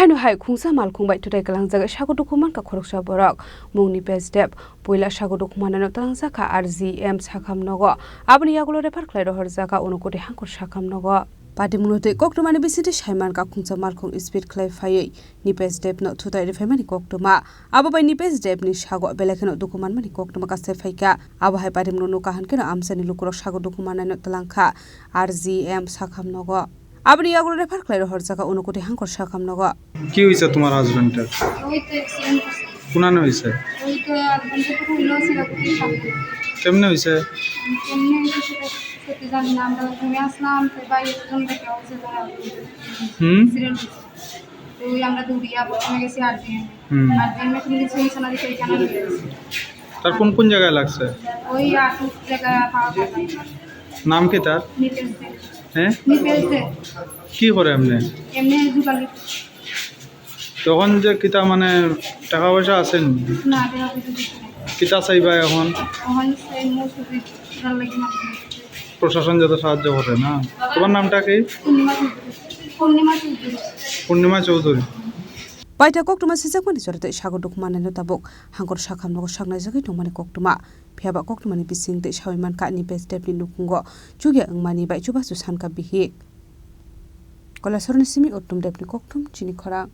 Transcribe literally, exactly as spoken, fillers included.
Ano hai khungsa malkhung bai twtai kwlangjak sago dukhu mankha khoroksa borok. Mung Nipesh Deb puila sago dukhu manano twlangjakha R G M sakham nogo. Aboni yagulo refer khlai rohorjaka Unakoti hangkor sakham nogo. Patimungno tei koktwmani bisingtwi saimankha khungsa malkhung speed khlai phaiwi Nipesh Deb no thutai rwphaimani koktwma. Abo bai Nipesh Deb ni sago belai kheno dukhu manmani koktwma kasai phaikha. Abo hai patimungno nukha hwnkhe no amchaini lukurok sago dukhu mannaino twlangkha R G M sakham nogo. Aboni yagulo refer khlai rohorjaka Unakoti hangkor sakham nogo. কি হয়েছে তোমার হাজবেন্ডের? ওই তো অ্যাক্সিডেন্ট হয়েছে। কোনানে হয়েছে? ওই তো হাজবেন্ডের তো হইলো শিলাকুটির সামনে। কেমনে হয়েছে? কেমনে হয়েছে সেটা সত্যি জানি না, আমরা ঘুমে আসলাম, তো ভাই একজন দেখে হচ্ছে তারা হুম। অ্যাক্সিডেন্ট হয়েছে। তো ওই আমরা দৌড়িয়া প্রথমে গেছি আরজিএম। হুম। আরজিএম এ তুমি কিছু হয়েছে না দেখে এখানে নিয়ে গেছি। তার কোন কোন জায়গায় লাগছে? ওই আটুর জায়গায় পাওয়া যায়। নাম কি তার? নিতেশ দে। হ্যাঁ? নিতেশ দে। কি করে এমনি? এমনি জুগালি। তখন যে কিতা মানে টাকা পয়সা আছে নি? না, টাকা পয়সা দিতে নাই। কিতা চাইবা এখন? এখন সেই মসজিদ যার লাগি মাত্র। প্রশাসন যাতে সাহায্য করে না? তোমার নামটা কি? পূর্ণিমা চৌধুরী। পূর্ণিমা চৌধুরী। পূর্ণিমা Chowdhury. Paithak koktwma sijakmani jora tei sago dukhu mannaino tabuk hangkor sakham nogo saknaijagwi tongmani koktwma. Phiyaba koktwmani bising tei sawi mankha Nipesh Debni nukhungo chukya wngmani bai chubachu sankha bihik. Kailasorni simi Uttom Debni kokthum chini khorang.